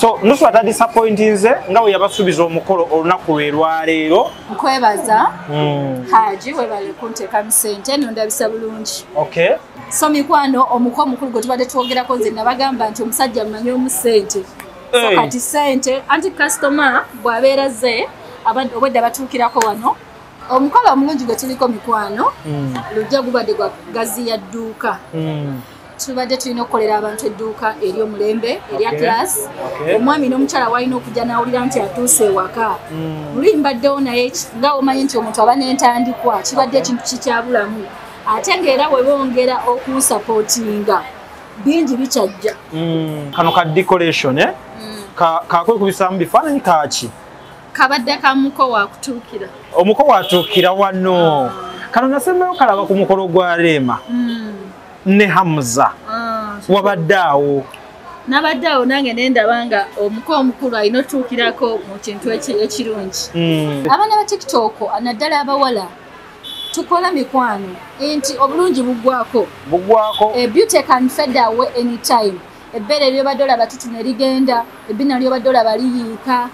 So Nusra tadisappointinze nga we yabasuubiza omukolo olunaku lwe lwaleero. Nkwebaza Haji, webale kunteekamu ssente nondabisa bulungi. Okay. So mikwano, omuko omukulu gwe tubadde twogerako, nze nabagamba nti omusajja mmanyi omu ssente. So kati ssente, anti kasitoma bw'abeera ze obwedda batuukirako wano. Omukolo omulungi gwe tuliko mikwano, lujja gubadde gwa gaziya dduuka. Tubadde tulina okukolera abantu edduuka ery'omulembe, erya class. Omwami n'omukyala walina okujja n'awulira nti atuuse ewaka. Luli mbaddewo naye nga omanyi nti omuntu aba n'entandikwa, kibadde ekintu kikyabulamu. Ate ng'era we bongera okunsapootinga, bingi bikyajja. Kano ka decoration, eh? Kakwekubisaamu bifaananyi kaaki? Kabadde ka muko wakutuukira. Omuko watuukira wano. Kano nasembayo kalaba ku mukolo gwa Rema ne Hamza. Wabadde awo. Nabadde awo nange ne ndaba nga omuko omukulu alina otuukirako mu kintu ekirungi. Abaana ba TikTok naddala abawala, tukola mikwano nti obulungi buggwako. Buggwako. Beauty can fade away anytime. Ebbeere lyobadde olaba tutu ne ligenda, ebbina lyobadde olaba liyiika,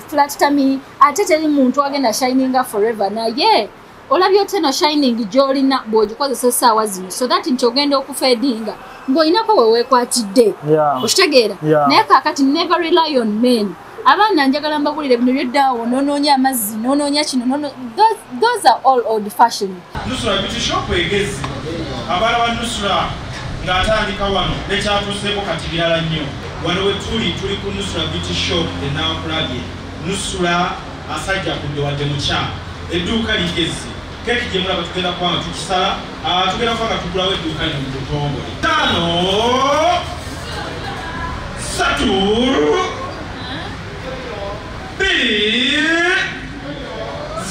flat tummy, ate teri muntu agenda shininga forever, naye olabye otya eno shining gy'olina bw'ogikozesa essaawa zino, so that nti ogenda okufadinga ng'olinako we weekwatidde. Okitegeera? Naye kaakati never rely on men. Abaana njagala mbagulire bino by'oddaawo, n'onoonya amazzi, n'onoonya kino, those are all old fashion. Nusra Beauty Shop egezi. Abaana ba Nusra ng'atandika wano nekyatuuseeko kati birala nnyo. Wano we tuli, tuli ku Nusra Beauty Shop e Nakulabye. Nusra asajja kudde wadde mukyala. Edduuka ligezi. Keeki gye mulaba tugenda kuba nga tukisala, tugenda kuba nga tugulawo edduuka lino mu butongole. 5, 3, 2,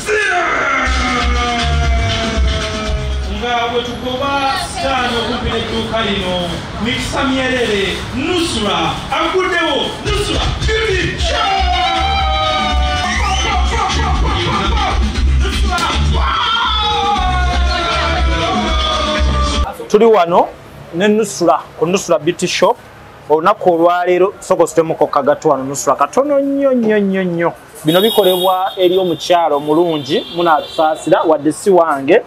0. Nga bwe tugoba sitaani okumpi n'edduuka lino, mikisa myerere, Nusra aguddewo Nusra Beauty Shop! Tuli wano ne Nusra ku Nusra Beauty Shop olunaku olwaleero. Sooka ositemuko kagato wano Nusra katono nnyo nnyo nnyo nnyo. Bino bikolebwa eri omukyala omulungi, munaatusaasira wadde si wange,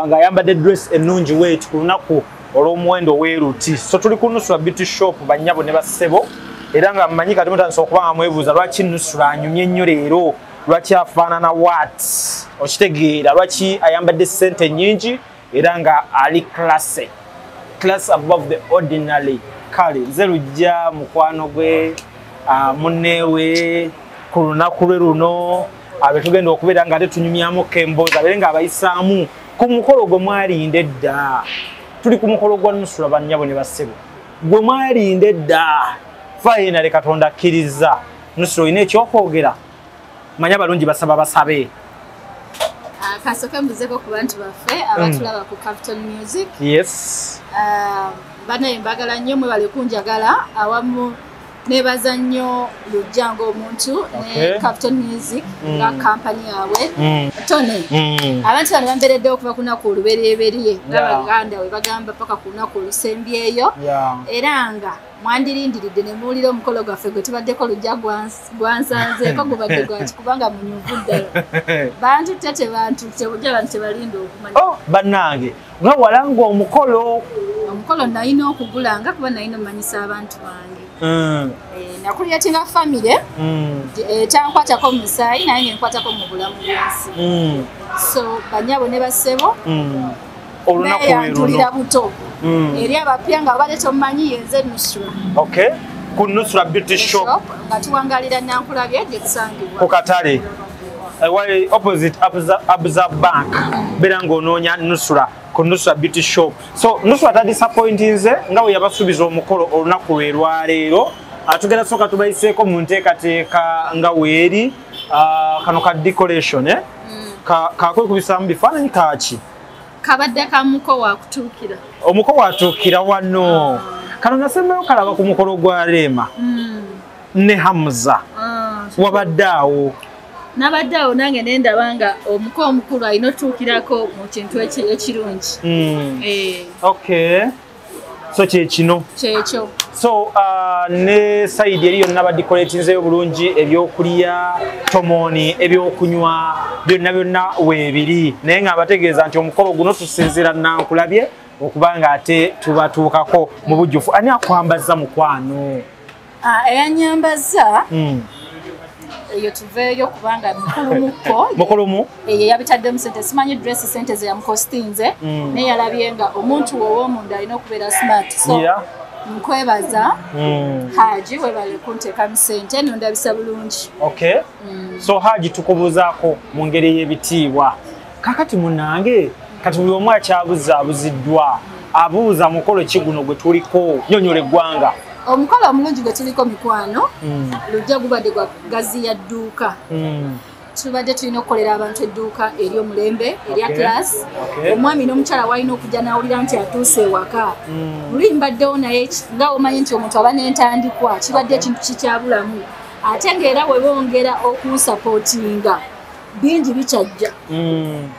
ng'ayambadde dress ennungi weeti ku lunaku olw'omuwendo weeruti. So tuli ku Nusra Beauty Shop bannyabo ne bassebo, era nga mmanyi kati mutandise okuba nga mwebuuza lwaki Nusra anyumye nnyo leero, lwaki afaanana what, okitegeera, lwaki ayambadde ssente nnyingi era nga ali classy, class above the ordinary. Kale nze Lujja mukwano gwe, munneewe ku lunaku lwe luno, abe tugenda okubeera nga ate tunyumyamuko emboozi, abeere ng'abayisaamu ku mukolo gwe mwalinda edda. Tuli ku mukolo gwa Nusra bannyabo ne bassebo, gwe mwalinda edda. Finally Katonda akkiriza. Nusra olina ekyokwogera? Manya abalungi basaba basabe. Kasooke mbuzeeko ku bantu baffe abatulaba ku Capital Music. Yes. Banaye mbagala nnyo, mwebale kunjagala, awamu nebaza nnyo Lujja ng'omuntu ne Capital Music nga kampani yaabwe. Tone, abantu bano bambeereddewo okuva ku lunaku olubereberye nga Baganda we bagamba paka ku lunaku olusembyeyo. Era nga mwandirindiridde ne muwulira omukolo gwaffe gwe tubaddeko Lujja gwansanzeeko gubadde gwaki, kubanga munyuvu ddala. Bantutte tebantutte, bujja abantu tebalinda okumanya. Oh, bannange nga walanga omukolo. Omukolo nalina okugulanga kuba nalina omanyisa abantu bange. Nakuliratinga famire etankwatako mu musaayi naye ngenkwatako mu bulamu bw'ensi. So bannyabo ne bassebo, olunaku neeyantulira buto eri abapya nga babadde tomumanyi, yenze Nusra. Okay. Ku Nusra Beauty Shop nga tuwangalira Nankulabye gye tusangibwa ku katale ewali opposite Abza Bank. Beera ng'onoonya Nusra ku Nusra Beauty Shop. So Nusra tadisappointinze nga we yabasuubiza omukolo olunaku lwe lwaleero. Tugenda sooka tubayiseeko mu nteekateeka nga weeri. Kano ka decoration, eh? Kakwekubisaamu bifaananyi kaaki? Kabadde ka muko wakutuukira. Omuko watuukira wano. Kano nasembayo kalaba ku mukolo gwa Rema ne Hamza. Wabadde awo. Nabadde awo nange ne ndaba nga omuko omukulu alina otuukirako mu kintu ekirungi. Okay. So kyekino kyekyo. So ne side eri yonna badecoratinzeyo bulungi, ebyokulya, tomoni, ebyokunywa byonna byonna weebiri, naye nga bategeeza nti omukolo guno tusinziira Nankulabye okubanga ate tubatuukako mu bujjuvu. Ani akwambaza mukwano? Eyanyambaza eyo tuveeyo kubanga mukulumuko mukulumu eyo yabitaddemu sente, simanyi dress sente ze yamukostinze, naye yalabye nga omuntu w'owomunda alina okubeera smart. So nkwebaza Haji, webale kunteekamu sente nondabisa bulungi. Okay. So Haji tukubuzaako mu ngeri y'ebitiibwa. Kakati munnange, kati buli omu akyabuza abuziddwa, abuuza mukolo ki guno gwe tuliko, nyonyola eggwanga. Omukolo omulungi gwe tuliko mikwano, lujja gubadde gwa gaziya dduuka. Tubadde tulina okukolera abantu edduuka ery'omulembe erya class. Omwami n'omukyala walina okujja n'awulira nti atuuse ewaka. Luli mbaddewo naye nga omanyi nti omuntu aba n'entandikwa, kibadde ekintu kikyabulamu, ate ng'era bwe bongera okunsapootinga bingi bikyajja.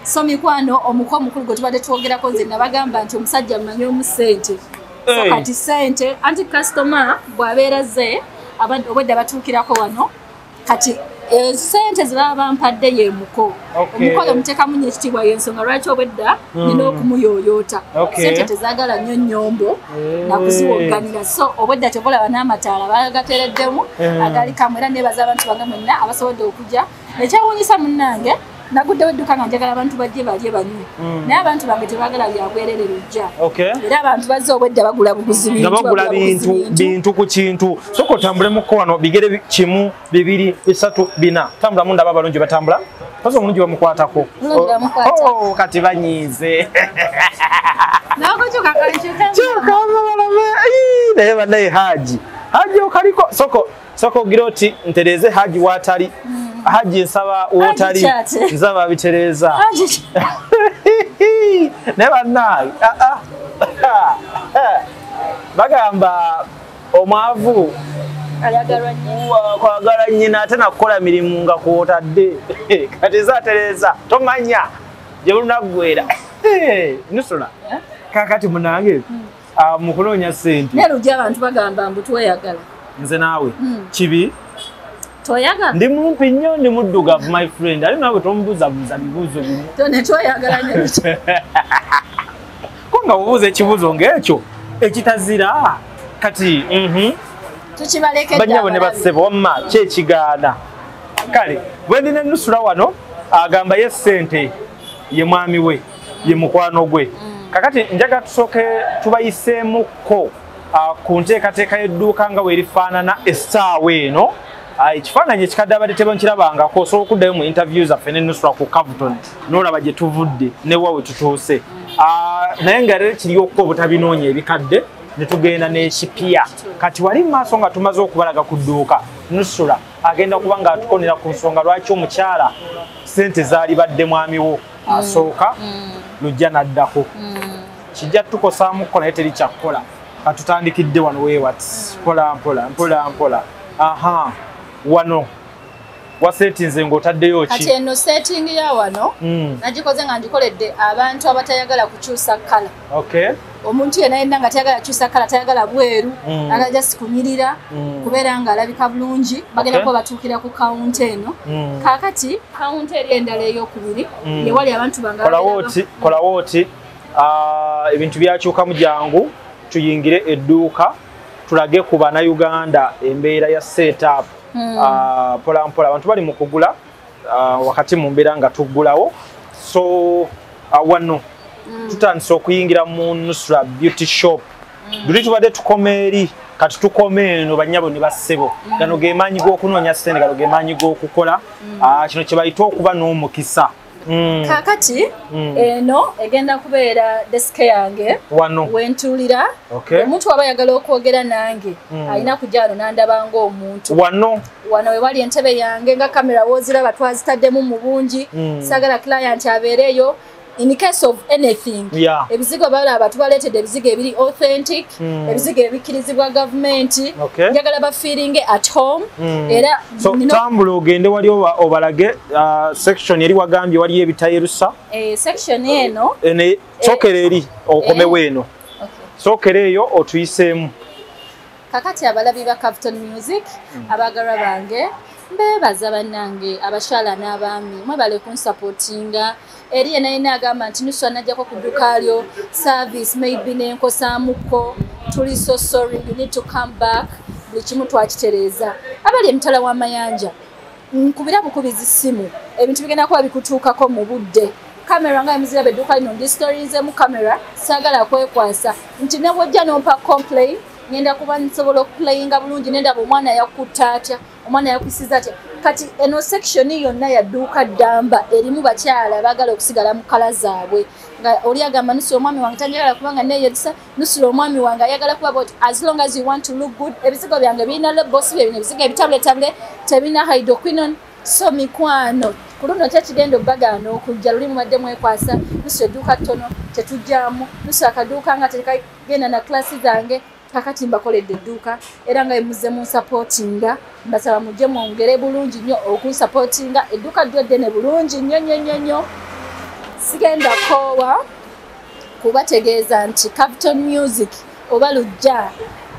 So mikwano, omuko omukulu gwe tubadde twogerako, nze nabagamba nti omusajja mmanyi omu ssente. So kati ssente, anti kasitoma bw'abeera ze obwedda batuukirako wano, kati sente ze baba bampadde ye muko. Omukolo muteekamu nnyo ekitiibwa, y'ensonga lwaki obwedda nina okumuyooyoota. Sente tezaagala nnyo nnyombo nakuziwogganira, so obwedda tebolaba n'amataala bagateereddemu agali kamu. Era neebaza abantu bange mwenna abasobodde okujja. Ekyewuunyisa munnange, naguddewo edduka nga njagala abantu bajje balye banywe, naye abantu bange tebaagala byabwerere lujja. Era abantu bazze obwedda bagula buguzi nga bintu, bagula buguzi bintu bintu ku kintu. Soka otambulemuko wano, bigere 1, 2, 3, 4, tambulamu ndaba abalungi batambula. Kozi omulungi bamukwatako. Omulungi bamukwatako. Oh, kati banyiize. Nakukyuka kankyuka. Kyuka balabe. Ii, naye bannaye Haji, Haji okaliko soko soko ogira oti ntereze Haji waatali. Haji nsaba wootali. Kyate. Nsaba bitereeza. Haji. Naye bannaye, ah, ah. Bagamba omwavu ayagalwa nnyo. Kwagala nnyina ate nakukola mirimu nga kwotadde. Kati zatereza tomanya gye lunaggwera. Nusula, kakati munange, mu kunoonya ssente Naye lujja abantu bagamba mbu tweyagala. Nze naawe kibi? Toyagala. Ndi mumpi nnyo, ndi muddugavu my friend, ate naawe tomubuuzabuuza bibuuzo bimu. Tone tweyagala nnyo lujja. Ko nga obuuza ekibuuzo ng'ekyo ekitazira kati. Tukibalekedde Bannyabo ne abalabi. bassebo, wamma kyekigaana. Kale bwe ndina Nusula wano, agamba ye ssente ye mwami we, ye mukwano gwe. Kakati njagala tusooke tubayiseemukko ku nteekateeka y'edduuka nga weerifaanana essaawa eno. Ekifaananyi ekikadde abadde tebankirabangako, osobola okuddayo mu interview zaffe ne Nusula ku Cavton n'olaba gye tuvudde ne wa we tutuuse. Naye nga leero kiri okko obutabinoonya ebikadde ne tugenda n'ekipya. Kati wali mu maaso nga tumaze okubalaga ku dduuka, Nusula agenda kuba nga atukonera ku nsonga lwaki omukyala sente zaali badde mwami wo asooka, lujja n'addako. Kijja tukosaamuko naye teri kyakkola. Katutandikidde wano weewat, mpola mpola mpola mpola. Aha, wano wasetinze ng'otaddeyo Kati ki? Eno setting ya wano nagikoze nga ngikoledde abantu abatayagala kukyusa color. Omuntu yenna yenna nga tayagala kukyusa color, tayagala bweru, ayagala just kunyirira, kubeera nga alabika bulungi, bagenda kuba batuukira ku counter eno. Kaakati counter eri endala eyokubiri yewali abantu bange Kolawo oti, ebintu byakyukamu. Jangu tuyingire edduuka tulage ku bannayuganda embeera ya setup. Mpola mpola abantu bali mu kugula, wakati mu mbeera nga tuggulawo. So wano tutandise okuyingira mu Nusra Beauty Shop. Luli tubadde tukoma eri, kati tukoma eno. Bannyabo ne bassebo, gano ge maanyi g'okunoonya ssente, gano ge maanyi g'okukola. Kino kye bayita okuba n'omukisa. Kaakati eno egenda kubeera desk yange Wano wentuulira. Omuntu aba ayagala okwogera nange alina kujja wano n'andaba ng'omuntu. Wano. Wano we wali entebe yange, nga kamera wooziraba twazitaddemu mu bungi. Saagala client abeereyo in case of anything. Ebizigo balaba tubaleetedde ebizigo ebiri authentic, ebizigo ebikkirizibwa gavumenti. Njagala bafeelinge at home. Era So tambula ogende wali obalage section eri wagambye waliyo ebitayerusa. Section eno. Ene sokera eri okomewo eno. Okay. Sookera eyo otuyiseemu. Kakati abalabi ba Captain Music, abagalwa bange, mbeebaza bannange abakyala n'abaami, mwebale kunsupportinga. Eri yenna yenna agamba nti Nusra najjako ku dduuka lyo service maybe nenkosaamuko, tuli so sorry, you need to come back. Buli kimu twakitereeza. Abali emitala w'amayanja, nkubira bukubizi ssimu, ebintu bigenda kuba bikutuukako mu budde. Kamera nga emuziraba edduuka lino ndistorinzemu kamera, saagala kwekwasa nti ne bw'ojja n'ompa complain, ngenda kuba nsobola okuplayinga bulungi nendaba omwana yakutta atya, omwana yakusiza atya. Kati eno section yonna ya dduuka ddamba erimu bakyala baagala okusigala mu kala zaabwe, nga oli agamba Nusra omwami wange tanjagala kubanga neeyerisa, Nusra omwami wange ayagala kuba bw'oti. As long as you want to look good, ebizigo byange birina labels, bye bino ebizigo ebitabuletabule, tebirina hydroquinone. So mikwano, ku luno kyekigenda obbagaana okujja, luli mubadde mwekwasa Nusra edduuka ttono tetujjaamu, Nusra akaduuka nga tekagenda na klasi zange. Kakati mbakoledde edduuka era nga muzze munsupportinga, mbasaba mujje mwongere bulungi nnyo okunsupportinga. Edduuka ddyo ddene bulungi nnyo nnyo nnyo nnyo. Sigenda koowa kubategeeza nti Captain Music oba Lujja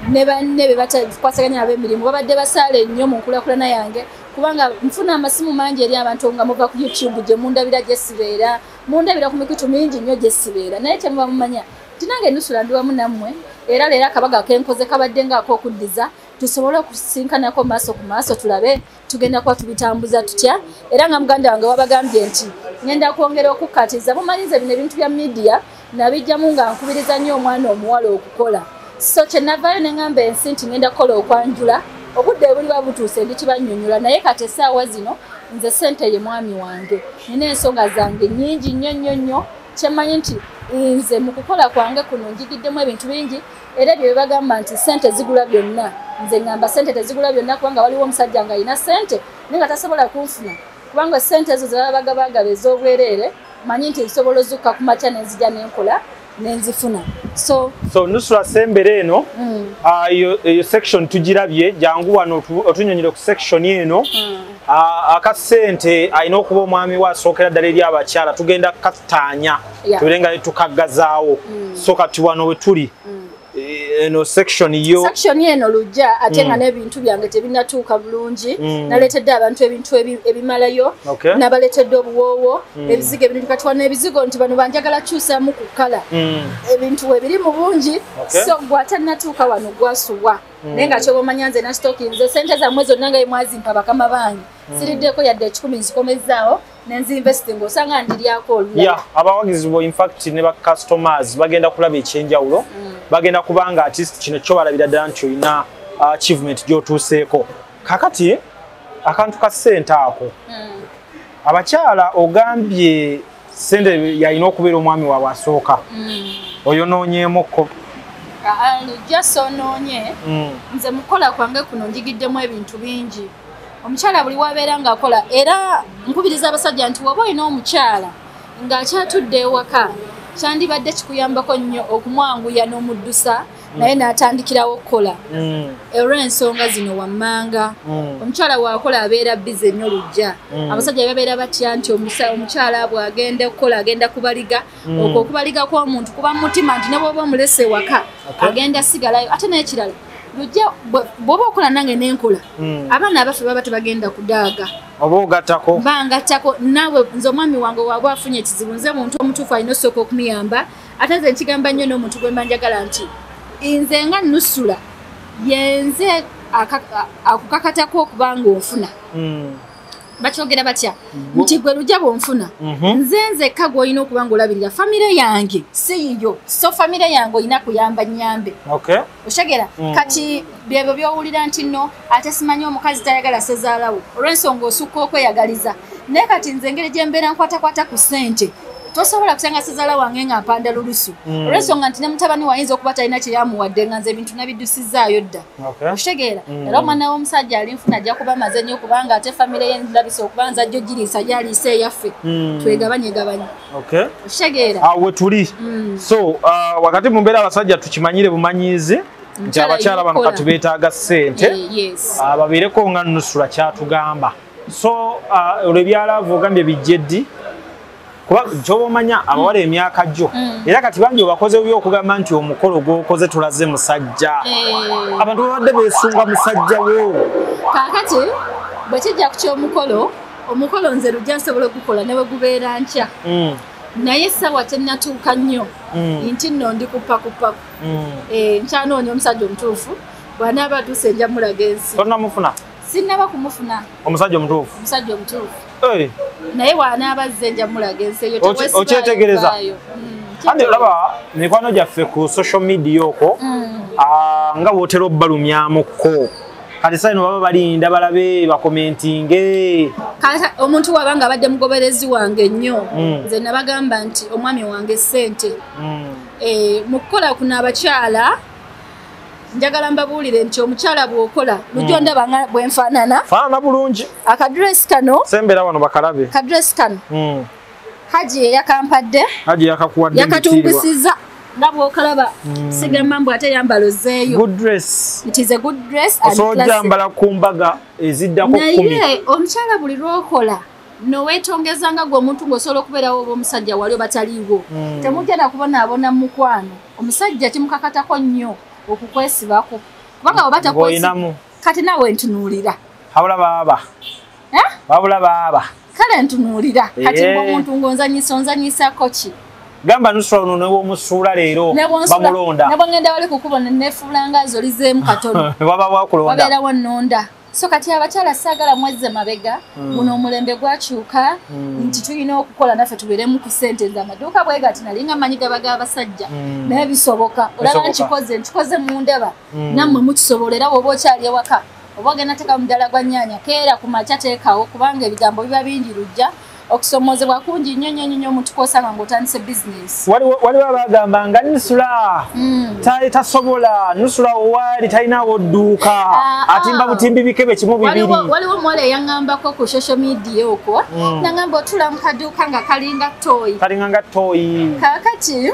ne banne be batakwasaganya ab'emirimu babadde basaala ennyo mu nkulaakulana yange, kubanga nfuna amasimu mangi eri abantu nga muva ku YouTube gye mundabira gye sibeera, mundabira ku mikutu mingi nnyo gye sibeera, naye kyemuba mumanya nti nange Nusra ndi wamu nammwe. Era leero akabaga kenkoze kabadde ng'ak'okuddiza, tusobole okusinkanako maaso ku maaso, tulabe tugenda kuba tubitambuza tutya. Era nga muganda wange wabagambye nti ngenda kwongera okukkatiza, mumanyize bino ebintu bya media nabijjamu nga nkubiriza nnyo omwana omuwala okukola. So kye navaayo ne ŋŋamba ensi nti ngenda kukola okwanjula, obudde buliba butuuse ndikibannyonnyola, naye kati essaawa zino nze ssente ye mwami wange, nina ensonga zange nnyingi nnyo nnyo nnyo. Kyemmanyi nti nze mu kukola kwange kuno njigiddemu ebintu bingi, era ebyo bye bagamba nti ssente zigula byonna, nze ŋŋamba ssente tezigula byonna, kubanga waliwo omusajja ng'alina ssente naye nga tasobola kunfuna, kubanga ssente ezo ze baba bagabagaba ez'obwereere, manyi nti nsobola ozukka ku makya nenzija nenkola nenzifuna. So Nusra sembere eno, eyo section tugirabye, jangu wano otunyonyere ku section eno. Akasente alina okuba omwami we asookera ddala eri abakyala, tugenda kataanya tubeere nga tukaggazaawo. So kati wano we tuli eno section yo, section eno Lujja, ate nga n'ebintu byange tebinnatuuka bulungi. Naleetedde abantu ebintu ebimalayo, nabaleetedde obuwoowo, ebizigo ebintu. Kati wano ebizigo nti bano banjagala kyusaamu ku kkala, ebintu webiri mu bungi. So gwe atannatuuka wano gwasubwa, naye nga kyoba omanya nze nasitookinze sente zammwe zonna nga mwazimpa bakama bange, siriddeko yadde 10 nzikomezzaawo nenzinvestinga, osanga ndiryako olulala. Abawagizi bo in fact ne ba customers bagenda kulaba ekyenjawulo, bagenda kubanga artist kino kyo balabira ddala nti olina achievement gy'otuuseeko. Kakati akantu ka ssente ako, abakyala ogambye ssente yalina okubeera omwami waabwe asooka, oyonoonyeemukko? Lujja soonoonye. Nze mu kukola kwange kuno njigiddemu ebintu bingi. Omukyala buli wabeera ng'akola, era nkubiriza abasajja nti woba olina omukyala ng'akyatudde ewaka, kyandibadde kikuyambako nnyo okumwanguya n'omuddusa naye n'atandikirawo okukola, olw'ensonga zino wammanga. Omukyala bw'akola abeera bize nnyo Lujja. Abasajja babeera batya nti omukyala bw'agenda okukola agenda kubaliga, okwo okubaliga kw'omuntu kuba mu mutima nti ne bw'oba omulese ewaka agenda sigalayo. Ate n'ekirala Lujja, bw'oba okola nange nenkola, abaana abaffe baba tebagenda kudaaga. Oba ogattako? Bangattako naawe. Nze omwami wange waaba afunye ekizibu, nze muntu omutuufu alina osooka okumuyamba. Ate nze nkigamba nnyo n'omuntu gwe mba njagala nti nze nga Nusra yenze akukakatako okuba nga onfuna. Bakyogera batya nti gwe Lujja bw'onfuna, nze nzekka gw'olina okuba ng'olabirira famire yange, si yiyo. So famire yange olina kuyamba nnyambe. Oshegera? Kati byebyo by'owulira nti nno ate simanyi omukazi tayagala sezaalawo olw'ensonga osukka okweyagaliza. Naye kati nze engeri gye mbeera nkwatakwata ku ssente, tosobola kusanga sezaala wange nga mpanda lulusu, olw'ensonga nti ne mutabani wayinza okuba talina kye yamuwadde nga nze ebintu nabiddusizaayo dda. Okitegeera? Era omwana w'omusajja alinfuna ajja kuba amaze nnyo, kubanga ate famire ye ndabisa okuba nze ajja ogiriisa gyaliisa eyaffe, twegabanyegabanye. Okitegeera? Awo we tuli. So wakati mu mbeera abasajja tukimanyire bumanyiizi nti abakyala bano kati beetaaga ssente, babeereko nga Nusra kyatugamba. So olwo ebyalaavu ogambye bijje ddi? Kuba kyoba omanya abawala emyaka gyo era kati bangi obakoze bubi okugamba nti omukolo gw'okoze tulaze musajja. Abantu babadde beesunga musajja wo. Kaakati bwe kijja ku ky'omukolo, omukolo nze Lujja nsobola okukola ne bwe gubeera nkya. Naye essaawa tennatuuka nnyo nti nno ndi kuppakupaku. Nkyanoonya omusajja omutuufu, bw'anaaba atuuse nja mulaga ensi. Tonnamufuna? Sinnaba kumufuna. Omusajja omutuufu? Omusajja omutuufu. Naye bw'anaaba azze nja mulaga ensi eyo. Okyetegereza? Andi olaba mikwano gyaffe ku social media okwo nga bw'otera obbalumyamukko. Kati saa ino baba balinda balabe bakomentinge. Omuntu wabanga abadde mugoberezi wange nnyo, nze nabagamba nti omwami wange ssente. Mu kukola kuno abakyala njagala mbabuulire nti omukyala bw'okola Lujja ndaba nga bwe nfaanana. Faanana bulungi. Akadresi kano. Sembera wano bakalabe. Akadresi kano. Haji yeyakampadde. Haji yakakuwadde yakatumbisiza. Nga bw'okalaba sigamba mbu ate yambala ozzeeyo. Good dress. It is a good dress and classy. Osobola ojambala ku mbaga eziddako 10. Naye omukyala buli lw'okola noweetongeza nga gwe omuntu ng'osobola okubeerawo oba omusajja wali oba taliiwo. Temujja na kubonaabona mu mukwano. Omusajja kimukakatako nnyo okukwesibako. Kubanga oba takwesiba kati naawe ntunuulira. Wabula baaba. Wabula baaba. Kale ntunuulira. Kati ng'omuntu ng'onzanyisa onzanyisako ki? Gamba Nusra ono newomusuula leero bamulonda. Ne bw'ongenda wali ku kkubo ne neefuula nga nzolizeemu katono. Waba wakulonda. Wabeerawo nnonda. So kati abakyala saagala mwezze mabega, guno omulembe gwakyuka nti tulina okukola naffe tubeeremu ku ssente z'amaduuka bwe gati nalinga mmanyi gaba g'abasajja. Naye bisoboka. Olaba nkikoze mundaba nammwe mukisobola era bw'oba okyali ewaka oba ogenda teeka mudaala gwa nnyaanya keera ku makya teekawo kubanga ebigambo biba bingi Lujja. Okusomozebwa kungi nnyo nnyo nnyo omuntu kw'osanga ng'otandise bizinesi. Waliwo abagamba nga Nusra tasobola, Nusra waali talinawo dduuka, atimba butimbi bikebe kimu bibiri. Waliwo omuwala eyaŋŋambako ku social media okwo, n'aŋŋamba otula mu kaduuka nga kalinga ttooyi. Kalinga nga ttooyi. Kaakati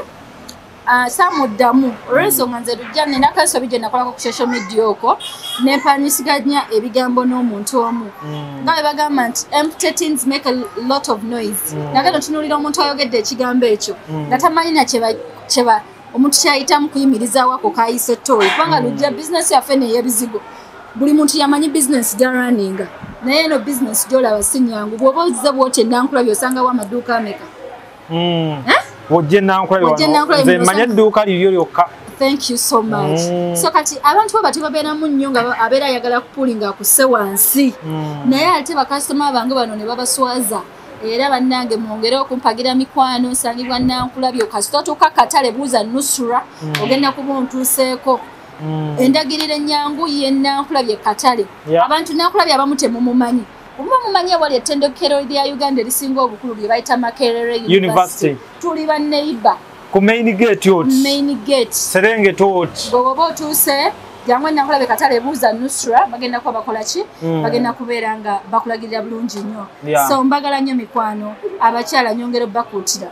saamuddamu olw'ensonga nze Lujja nnina ensobi gye nakolako ku social media okwo ne mpanyisiganya ebigambo n'omuntu omu. Nga bwe bagamba nti empty tins make a lot of noise. Nagenda otunuulira omuntu ayogedde ekigambo ekyo nga tamanyi na kyeba omuntu kyayitamu kuyimirizaawo ako kayise ttooyi. Kubanga Lujja bizinesi yaffe n'eyebizigo. Buli muntu yamanyi bizinesi gy'arunninga. Naye eno bizinesi gy'olaba si nnyangu. Bw'oba ozze bw'oti ennankula by'osangawo amaduuka ameka? Wojje Nankulabye nze manya edduuka liryo lyokka. Thank you so much. So kati abantu baba tebabeeramu nnyo nga abeera ayagala kupulinga akusse wansi. Naye ate bakasitoma bange bano ne babaswaza. Era bannange mwongere okumpagira mikwano nsangibwa Nankulabye kasita otuuka katale buuza Nusra ogenda kuba ontuuseeko. Endagiriro ennyangu ye Nankulabye katale. Abantu Nankulabye abamu temumumanyi. Omuba mumanyi awali ettendekero lya Uganda erisinga obukulu lye bayita Makerere University. Tuli ba neighbor. Ku main gate oti. Main gate. Serengeti oti. Bw'oba otuuse jangu Nankulabye katale buuza Nusra bagenda kuba bakola ki? Bagenda kubeera nga bakulagirira bulungi nnyo. So mbagala nnyo mikwano abakyala nyongera bakuutira.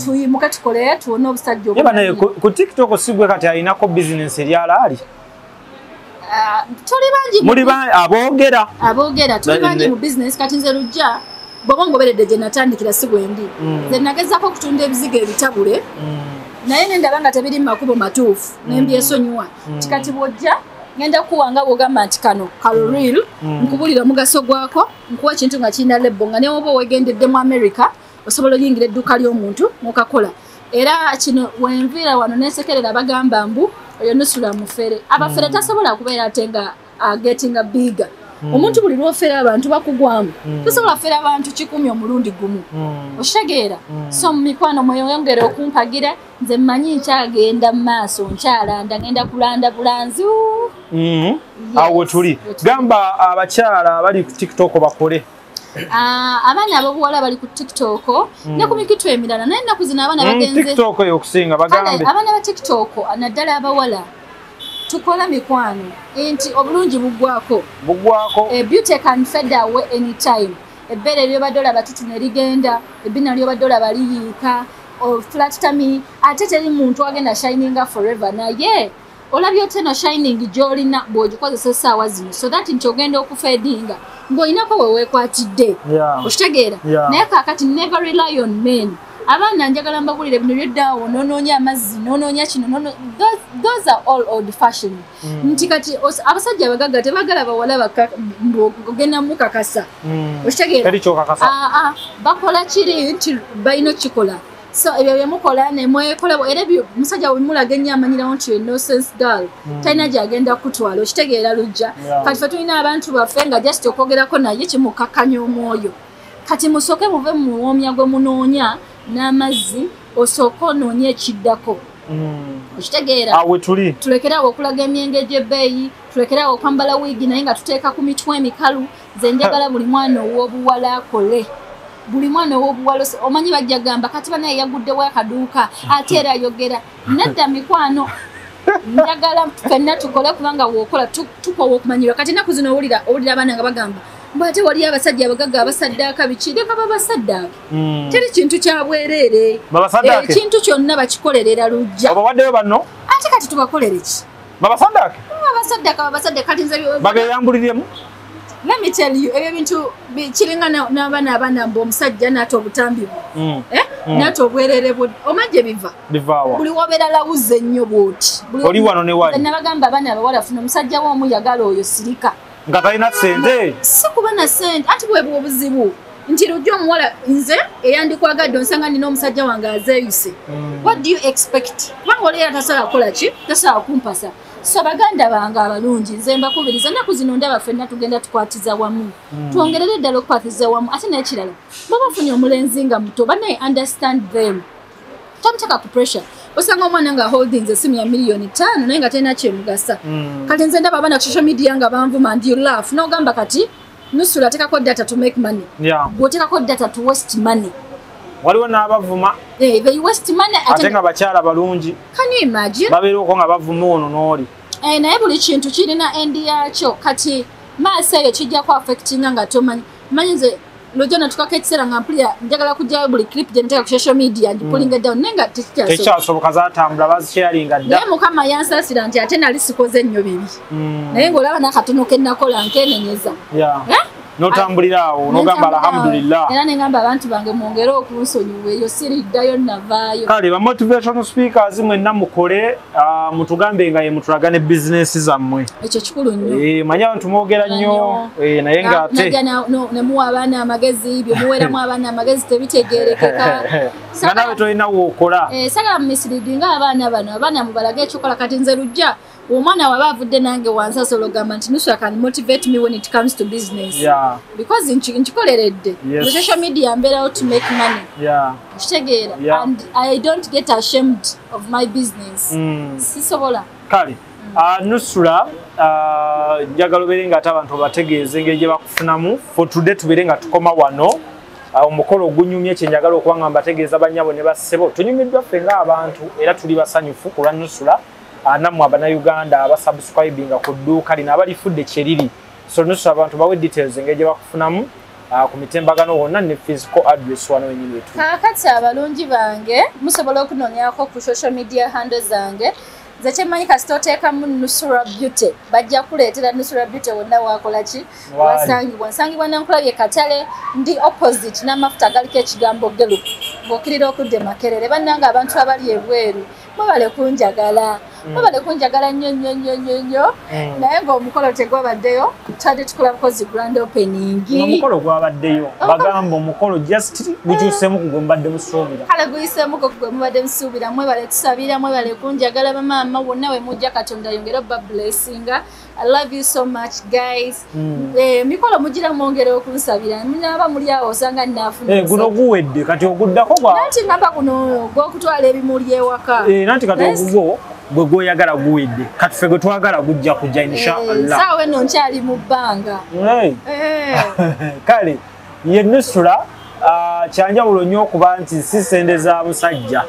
Tuyimuke tukole tuwone obusajja obulungi. Ku TikTok si gwe kati alinako bizinensi eri alaali. Tuli bangi muli aboogera. Aboogera tuli bangi mu business kati nze Lujja bw'oba ngoberedde gye natandikira si bwendi. Nze nagezaako okutunda ebizigo ebitabule naye ne ndaba nga tebiri mu makubo matuufu ne mbyesonyiwa. Kati bw'ojja ngenda kuwa nga bw'ogamba nti kano kaloril nkubulira omugaso gwako nkuwa ekintu nga kirina label nga ne woba weegendedde mu America osobola oyingira edduuka ly'omuntu n'okakola. Era kino wenviira wano nensekerera bagamba mbu oyo Nusra mufere. Abafere tasobola kubeera ate nga getting bigger. Omuntu buli lw'ofera abantu bakugwamu. Tosobola fera abantu 10 omulundi gumu. Okitegeera? So mu mikwano mweyongere okumpagira nze mmanyi nkyagenda mu maaso nkyalanda ngenda kulanda bulanzi. Awo tuli. Gamba abakyala abali ku TikTok bakole. Abaana ab'obuwala bali ku TikTok ne ku mikitu emirala naye ennaku zino abaana bagenze TikTok eyo okusinga bagambe. Abaana ba TikTok naddala abawala tukola mikwano nti obulungi buggwako. Buggwako. Beauty can fade away anytime. Ebbeere ly'obadde olaba tutuna erigenda, ebbina ly'obadde olaba liyiika, flat tummy, ate teri muntu agenda shininga forever naye Olabye oteno shining gy'olina bw'ogikozesa essaawa zino, so that nti ogenda okufedinga ng'olinako we weekwatidde. Okitegeera? Naye kaakati never rely on men. Abaana njagala mbagulire bino byeddaawo, nonoonya amazzi, nonoonya kino, those are all old fashion. Nti kati abasajja abagagga tebagala bawala ogenda mukakasa. Okitegeera? Bakola kiri nti balina okukikola. So ebyo byemukola nemwekola, era ebyo musajja wemulaga ennyo amanyirawo nti no sense girl, talina gy'agenda kutwala. Okitegeera Lujja? Kati fe tulina abantu baffe nga just okwogerako naye kimukakkanya omwoyo. Kati musooke muve mu muwoomya gwe munoonya n'amazzi, osooke onoonye ekiddako. Okitegeera? Tulekere awo okulaga emyenge gy'ebbeeyi, tulekere awo okwambala wiigi naye nga tuteeka ku mitwe emikalu. Nze njagala buli mwana ow'obuwala akole. Buli mwana ow'obuwala, omanyi bajja gamba kati banaye yaguddewo akaduuka ate era ayogera. Nedda mikwano, njagala ffenna tukole, kubanga w'okola tukoowa okumanyirwa. Kati ennaku zino owulira abaana nga bagamba mbu ate waliyo abasajja abagagga abasaddaaka biki, leka babasaddaake. Teri kintu kya bwereere, ekintu kyonna bakikolerera Lujja. Obawaddeyo banno? Ate kati tubakolere ki? Babasaddaake? Babasaddaaka, babasaddaake. Kati nze babeeyambuliremu. Let me tell you, ebyo bintu kiringa n'abaana abaana mbu omusajja n'ata obutambi bwe, n'ata obwerere bwe, omanyi gye biva? Bivaawa. Buli wobeera lawuze ennyo bw'oti. Oli wano ne wali. Nabagamba abaana abawala, funa omusajja wo omuyagala oyo, sirika. Nga talina ssente? Si kuba na ssente, anti bwe obuzibu. Nti Lujja omuwala nze eyandikwagadde onsanga nina omusajja wange azeeyuse. What do you expect? Kubanga oli era tasobola kukola ki? Tasobola kumpasa. So baganda bange abalungi, nze mbakubiriza ennaku zino ndaba ffenna tugenda tukwatiza wamu. Twongerere ddala okukwatiza wamu. Ate n'ekirala, bw'oba ofunye omulenzi nga muto, bannaye understand them. Tomuteeka ku pressure. Osanga omwana nga holdings esimu ya 5 million naye nga talina kyemugasa. Kati nze ndaba abaana ku social media nga banvuma and you laugh. N'ogamba kati Nusura ateekako data to make money. Bw'oteekako data to waste money. Waliwo n'abavuma. They waste money. Ate nga bakyala balungi. Can you imagine? Babeerako nga bavuma ono n'oli. Naye buli kintu kirina endi yakyo. Kati maaso eyo kijja ku affectinga nga tomanyi. Manyi nze Lujja natukako ekiseera nga mpulira njagala kuggyayo buli clip gye nteeka ku social media ngipullinga down, naye nga tekikyasoboka, zaatambula bazisharinga dda. Naye Mukama yansaasira nti ate nali sikoze nnyo bibi. Naye ng'olaba n'akatono ke nnakola nkenenyeza. N'otambulira awo n'ogamba alhamdulillah. Era ne ngamba abantu bange mwongere okunsonyiwa, eyo siriddayo navaayo. Kale ba motivational speakers mwenna mukole, mutugambe nga ye mutulagane bizinesi zammwe. Ekyo kikulu nnyo. Manyi abantu mwogera nnyo, naye nga ate ne muwa abaana amagezi, bye muweeramu abaana amagezi tebitegeerekeka. Nga naawe tolina w'okola. Sagala mumisleadinga abaana bano, abaana mubalage ekyokola. Kati nze Lujja omwana waba avudde nange wansi asobola okugamba nti Nusura can motivate me when it comes to business. Because nkikoleredde. The social media mbeerawo to make money. Okitegeera? And I don't get ashamed of my business. Sisobola. Kale, Nusura, njagala obeere nga ate abantu obategeeze engeri gye bakufunamu. For today tubeere nga tukoma wano. Omukolo ogunyumye kye njagala okuba nga mbategeeza bannyabo ne bassebo. Tunyumiddwa ffe ng'abantu era tuli basanyufu ku lwa Nusura. Nammwe Abannayuganda abasubscribinga ku dduuka lino abalifudde kye liri. So Nusura abantu bawe details engeri gye bakufunamu ku mitembagano wonna ne physical address wano wennyini wetu. Kaakati abalungi bange musobola okunoonyako ku social media handle zange. Nze kyemmanyi kasita oteekamu Nusura Beauty bajja kuleetera Nusura Beauty wonna wakola ki wasangibwa. Nsangibwa Nankulabye Katale, ndi opposite n'amafuta agaliko ekigambo Gelup ng'okkirira okudda e Makerere. Bannange abantu abali ebweru mwebale kunjagala, mwebale kunjagala nnyo nnyo nnyo nnyo nnyo. Naye ng'omukolo tegwabaddeyo, twabadde tukola bukozi grand opening. Omukolo gwabaddeyo, bagamba omukolo just gukyuseemu ku gwe mubadde musuubira. Kale guyiseemuko ku gwe mubadde musuubira. Mwebale tusabira, mwebale kunjagala bamaama wonna we mujja, Katonda ayongere obabblessinga. I love you so much guys. Mikolo mugira mwongere okunsabira. Naba muli awo osanga nnaafuna. Guno guwedde kati oguddako gwa. Nanti ngamba guno gw'okutwala ebimuli ewaka. Nanti kati ogugwo gwe gwoyagala guwedde. Kati ffe gwe twagala gujja kujja inshallah. Saawa eno nkyali mu bbanga. Kale ye Nusura kyanjawulo nnyo okuba nti si ssente za musajja.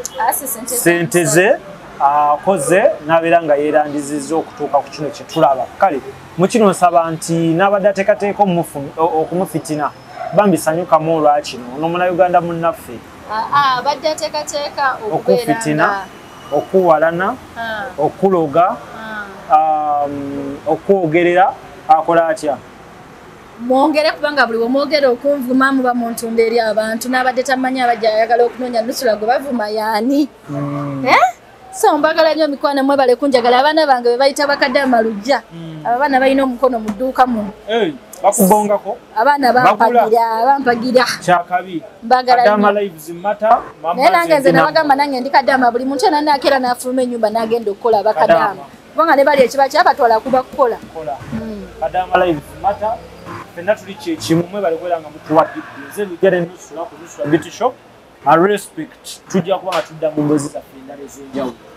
Ssente ze akoze n'abeera nga yeerandizizza okutuuka ku kino kye tulaba. Kale mu kino nsaba nti n'abadde ateekateeka okumufitina bambi sanyukamu olwa kino. Ono Munnayuganda munnaffe. Abadde ateekateeka okufitina, okuwalana, okuloga, okwogerera akola atya? Mwongere, kubanga buli wemwogera okunvuma muba muntunda eri abantu n'abadde tamanyi, abajja ayagala okunoonya Nusula gwe bavuma yaani. Eh? So mbagala nnyo mikwano, mwebale kunjagala. Abaana bange be bayita bakadama lujja, abo abaana balina omukono mu dduuka muno. Hey, bakubongako. Abaana bampagira, bampagira. Kyakabi. Mbagala Kadama nnyo. lives matter. Mama. Naye nange nze nze nabagamba, nange ndi kadama. Buli muntu yenna nakeera n'afuluma ennyumba n'agenda okukola, abakadama, Kadama. kubanga ne bali ekiba kyabatwala kuba kukola. Kola. Kadama lives matter. Fenna tuli kyekimu. Mwebale kubeera nga mutuwagidde. Nze Lujja ne Nusula ku Nusula Beauty Shop. A respect. Tujja kuba nga tudda mu mboozi zaffe endala ez'enjawulo.